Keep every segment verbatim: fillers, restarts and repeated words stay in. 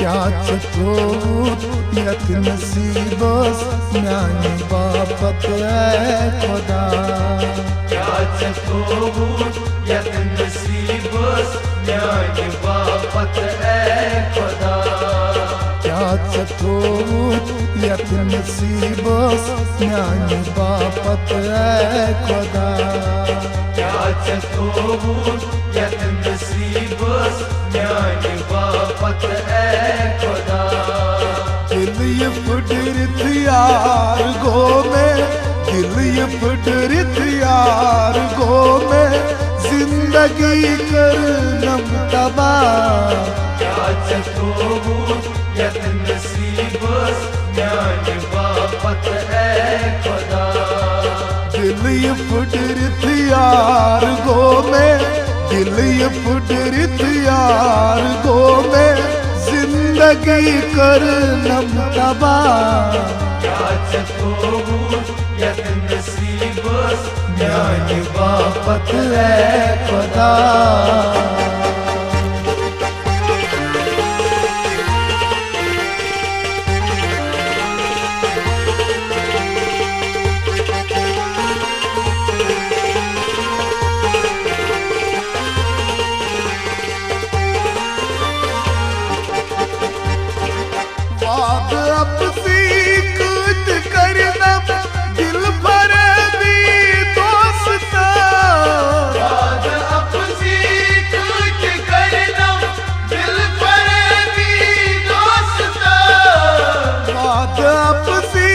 کیٛاہ ژےٚ تھووُتھ یتھ نصیٖبس میانہِ باپتھ، اے خۄدا؟ کیٛاہ ژےٚ تھووُتھ یتھ نصیٖبس میانہِ باپتھ، اے خۄدا؟ کیٛاہ ژےٚ تھووُتھ یتھ نصیٖبس میانہِ باپتھ، اے خۄدا؟ کیٛاہ ژےٚ تھووُتھ یتھ نصیٖبس میانہِ باپتھ، اے خۄدا؟ دِلہٕ یہِ پھٕٹرِتھ یار گوٚو مےٚ، دِلہٕ یہِ پھٕٹرِتھ یار گوٚو مےٚ، زندگی کٔرنم تباہ۔ کیٛاہ ژےٚ تھووُتھ یتھ نصیٖبس میانہِ باپتھ، اے خۄدا؟ دِلہٕ یہِ پھٕٹرِتھ یار گوٚو مےٚ، دِلہٕ یہِ پھٕٹرِتھ یار گوٚو مےٚ، زندگی کٔرنم تباہ۔ کیٛاہ ژےٚ تھووُتھ یتھ نصیٖبس میانہِ باپتھ، اے خۄدا؟ وعدٕ اپزی کۭتۍ کٔرِنم دِل فریبی دوستن۔ وعدٕ اپزی کۭتۍ کٔرِنم دِل فریبی دوستن۔ وعدٕ اپزی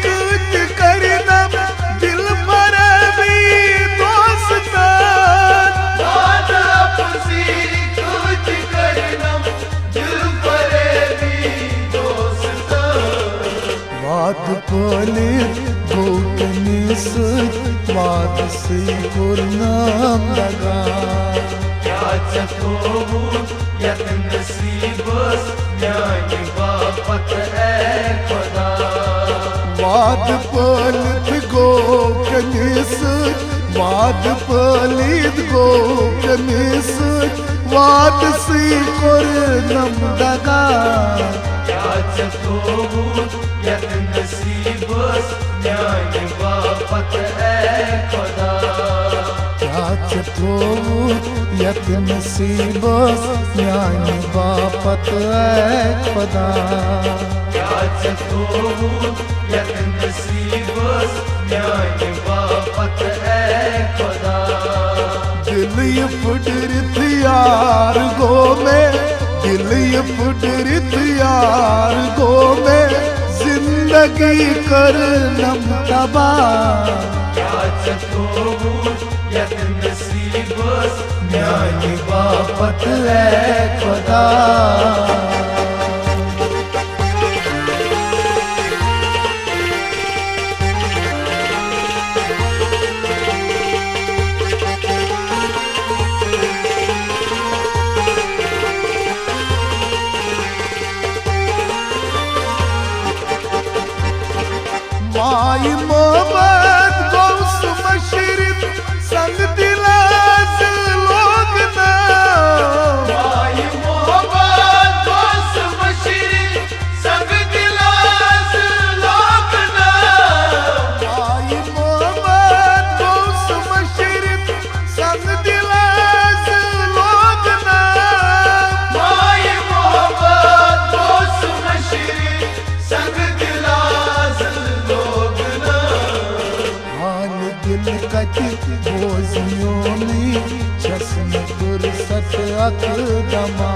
کۭتۍ کٔرِنم دِل فریبی دوستن۔ وعدٕ اپزی کۭتۍ کٔرِنم دِل فریبی دوستن۔ وعدٕ پٲلِتھ گوٚو کٔمِس سۭتۍ، وعدٕ سٕے کوٚرنم دغا۔ کیٛاہ ژےٚ تھووُتھ یتھ نصیٖبس میانہِ باپتھ، اے خۄدا؟ وعدٕ پٲلِتھ گوٚو کٔمِس سۭتۍ، وعدٕ پٲلِتھ گوٚو کٔمِس سۭتۍ، وعدٕ سٕے کوٚرنم دغا۔ کیٛاہ ژےٚ تھووُتھ یتھ نصیٖبس میانہِ باپتھ، اے خۄدا؟ کیٛاہ ژےٚ تھووُتھ یتھ نصیٖبس میانہِ باپتھ، اے خۄدا؟ کیٛاہ ژےٚ تھووُتھ یتھ نصیٖبس میانہِ باپتھ، اے خۄدا؟ دِلہٕ یہِ پھٕٹرِتھ یار گوٚو مےٚ، دِلہٕ یہِ پھٕٹرِتھ یار گوٚو مےٚ، زندگی کٔرنم تباہ۔ کیٛاہ ژےٚ تھووُتھ یتھ نصیٖبس میانہِ باپتھ، اے خۄدا؟ ماے محبت گوٚو سُہ مشرق، سنگ دِلاز لوگ نا۔ ماے محبت گوٚو سُہ مشرق، سنگ دِلاز لوگ نا۔ ماے محبت گوٚو سُہ مشرق، سنگ دِلاز لوگ نا۔ ماے محبت گوٚو سُہ مشرق، سنگ دِلاز لوگ نا۔ حال دِل کتہِ بوزِ میونٕے، چھَس نہٕ فرصت اکھ دما۔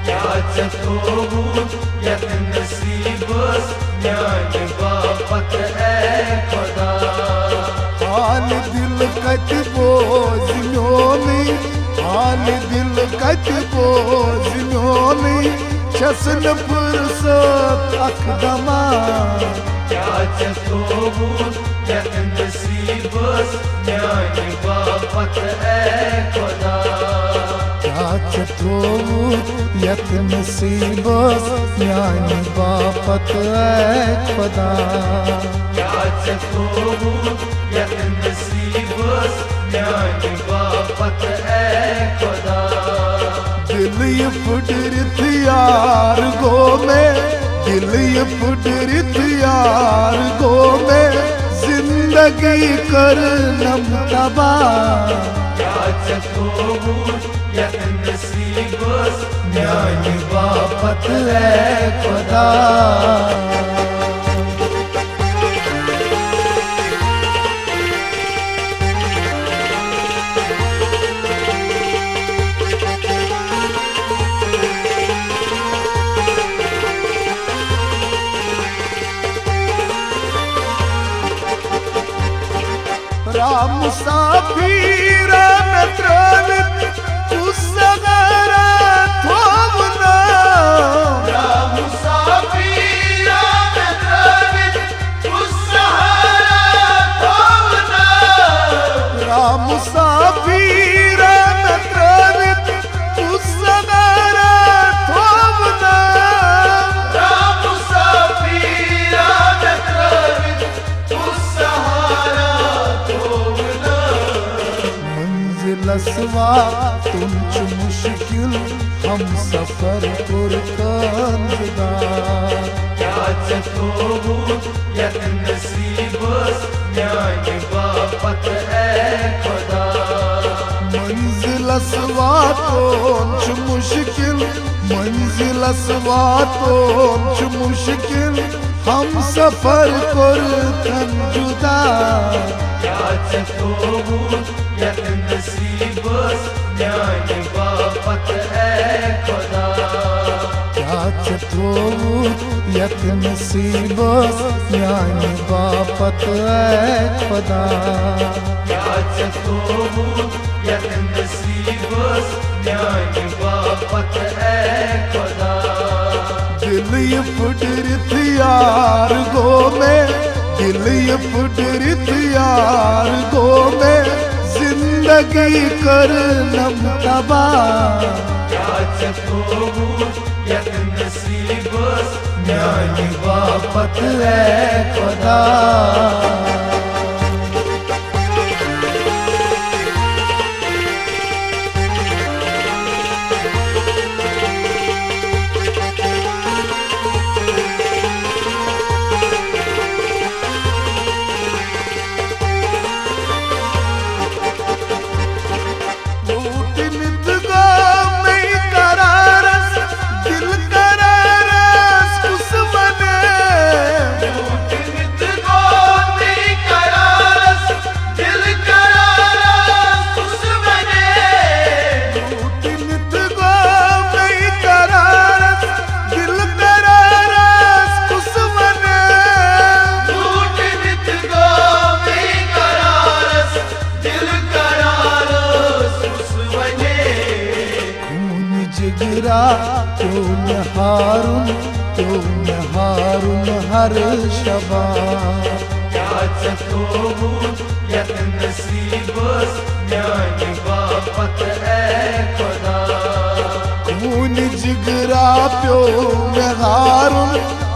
کیٛاہ ژےٚ تھووُتھ یتھ نصیٖبس میانہِ باپتھ، اے خۄدا؟ حال دِل کتہِ بوزِ میونٕے، حال دِل کتہِ بوزِ میونٕے، چھَس نہٕ فرصت اکھ دما۔ کیٛاہ ژےٚ تھووُتھ یتھ نصیٖبس میانہِ باپتھ، اے خۄدا؟ کیٛاہ ژےٚ تھووُتھ یتھ نصیٖبس میانہِ باپتھ، اے خۄدا؟ کیٛاہ ژےٚ تھووُتھ یتھ نصیٖبس میانہِ باپتھ، اے خۄدا؟ دِلہٕ یہِ پھٕٹرِتھ یار گوٚو مےٚ، دِلہٕ یہِ پھُٹرِتھ یار گوٚو مےٚ، زِندگی کٔرنَم تباہ۔ کیٛاہ ژےٚ تھووُتھ یَتھ نصیٖبَس میٛانہِ باپتھ، اے خۄدا؟ را مسافر مےٚ ترٛٲوِتھ کُس سہارا تھوٚو نہٕ؟ را مسافر مےٚ ترٛٲوِتھ کُس سہارا تھوٚو نہٕ؟ را مسافر مےٚ ترٛٲوِتھ کُس سہارا تھوٚو نہٕ؟ را مسافر مےٚ ترٛٲوِتھ کُس سہارا تھوٚو نہٕ؟ منزلس واتُن چھُ مشکل، ہم سفر کوٚر تنزدار۔ کیٛاہ ژےٚ تھووُتھ یَتھ نصیٖبس میٛانہِ باپتھ، اے خۄدا؟ منزلس واتُن چھُ مشکل، منزلس واتُن چھُ مشکل، ہم سفر کوٚرتھن جدا۔ کیٛاہ ژےٚ تھووُتھ یَتھ نصیٖبس میٛانہِ باپتھ، اے خۄدا؟ کیٛاہ ژےٚ تھووُتھ یَتھ نصیٖبس میٛانہِ باپتھ، اے خۄدا؟ کیٛاہ ژےٚ تھووُتھ یَتھ نصیٖبس میٛانہِ باپتھ، اے خۄدا؟ دِلہٕ یہِ پھُٹرِتھ یار گوٚو مےٚ، دِلہٕ یہِ پھُٹرِتھ یار گوٚو مےٚ، زِندگی کٔرنَم تباہ۔ کیٛاہ ژےٚ تھووُتھ یَتھ نصیٖبس میٛانہِ باپتھ، اے خۄدا؟ لوٗٹمٕتۍ گوٚو مےٚ قرارس، دِل قرارس کُس ونے؟ لوٗٹمٕتۍ گوٚو مےٚ قرارس، دِل قرارس کُس ونے؟ لوٗٹمٕتۍ گوٚو مےٚ قرارس، دِل قرارس کُس ونے؟ لوٗٹمٕتۍ گوٚو مےٚ قرارس، دِل قرارس کُس ونے؟ خوٗنہِ جِگرا پیوٚو مےٚ ہارُن، پیوٚو مےٚ ہارُن ہر شبا۔ کیٛاہ ژےٚ تھووُتھ یَتھ نصیٖبس میٛانہِ باپتھ، اے خۄدا؟ خوٗنہِ جِگرا پیوٚو مےٚ ہارُن،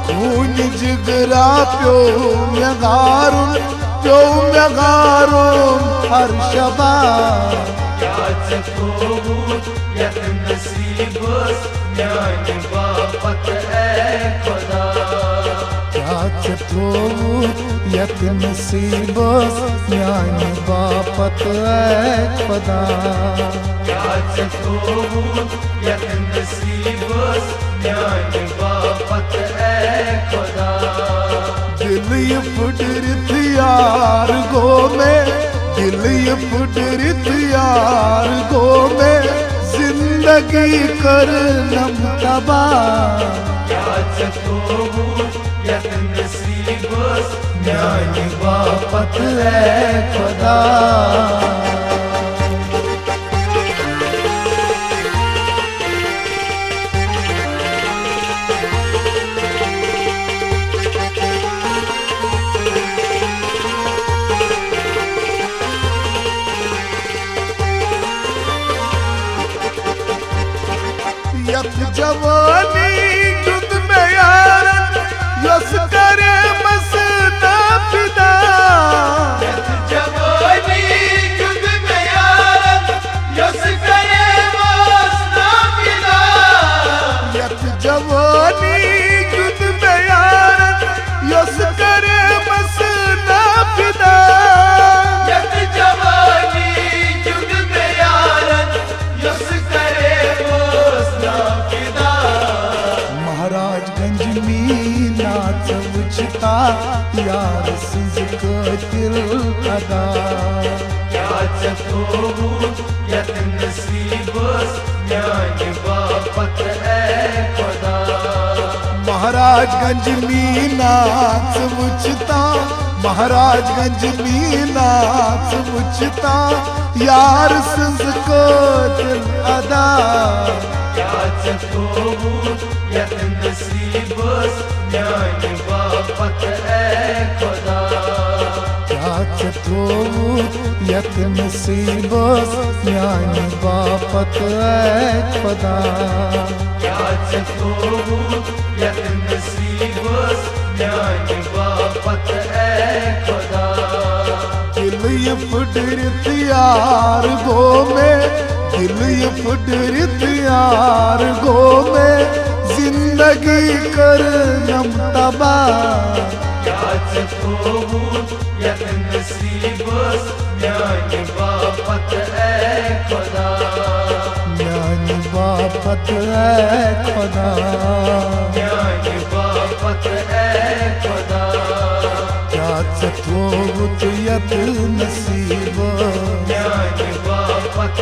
خوٗنہِ جِگرا پیوٚو مےٚ ہارُن، پیوٚو مےٚ ہارُن ہر شبا۔ کیٛاہ ژےٚ تھووُتھ یَتھ نصیٖبس میٛانہِ باپتھ، اے خۄدا؟ کیٛاہ ژےٚ تھووُتھ یَتھ نصیٖبس میٛانہِ باپتھ، اے خۄدا؟ کیٛاہ ژےٚ تھووُتھ یَتھ نصیٖبس میٛانہِ باپتھ، اے خۄدا؟ دِلہٕ یہِ پھُٹرِتھ یار گوٚو مےٚ، دِلہٕ یہِ پھُٹرِتھ یار گوٚو مےٚ، زِندگی کٔرنَم تباہ۔ کیٛاہ ژےٚ تھووُتھ یَتھ نصیٖبس میٛانہِ باپتھ، اے خۄدا؟ یَتھ جوانی دیُت مےٚ یارن، یۄس کریمس نافِدا۔ یَتھ جوانی دیُت مےٚ یارن، یۄس کریمس نافِدا۔ یَتھ جوانی جُد مےٚ یارن، یۄس کریمس نافِدا۔ یتھ جوانی جُد مےٚ یارن، یۄس کریمس نافِدا۔ مہراج گنج مینا ژٕ وٕچھتا، یار سٕنٛز قٲتل ادا۔ کیٛاہ ژےٚ تھووُتھ یتھ نصیبس میانہِ باپتھ، اے خدا؟ مہراج گنج مینا ژٕ وٕچھتا، مہراج گنج مینا ژٕ وٕچھتا، یار سٕنٛز قٲتل ادا۔ کیٛاہ ژےٚ تھووُتھ یتھ نصیبس میانہِ باپتھ، اے خدا؟ کیٛاہ ژےٚ تھووُتھ یتھ نصیبس میانہِ باپتھ، اے خدا؟ کیٛاہ ژےٚ تھووُتھ یتھ نصیبس میانہِ باپتھ، اے خدا؟ دِلہٕ یہِ پھٕٹرِتھ یار گوٚو مےٚ، دِلہٕ یہِ پھٕٹرِتھ یار گوٚو مےٚ، زندگی کٔرنم تباہ۔ کیٛاہ ژےٚ تھووُتھ یتھ نصیبس میانہِ باپتھ، اے خدا؟ میانہِ باپتھ، اے خدا۔ میانہِ باپتھ، اے خدا۔ کیٛاہ ژےٚ تھووُتھ یتھ نصیبس؟ میانہِ باپتھ،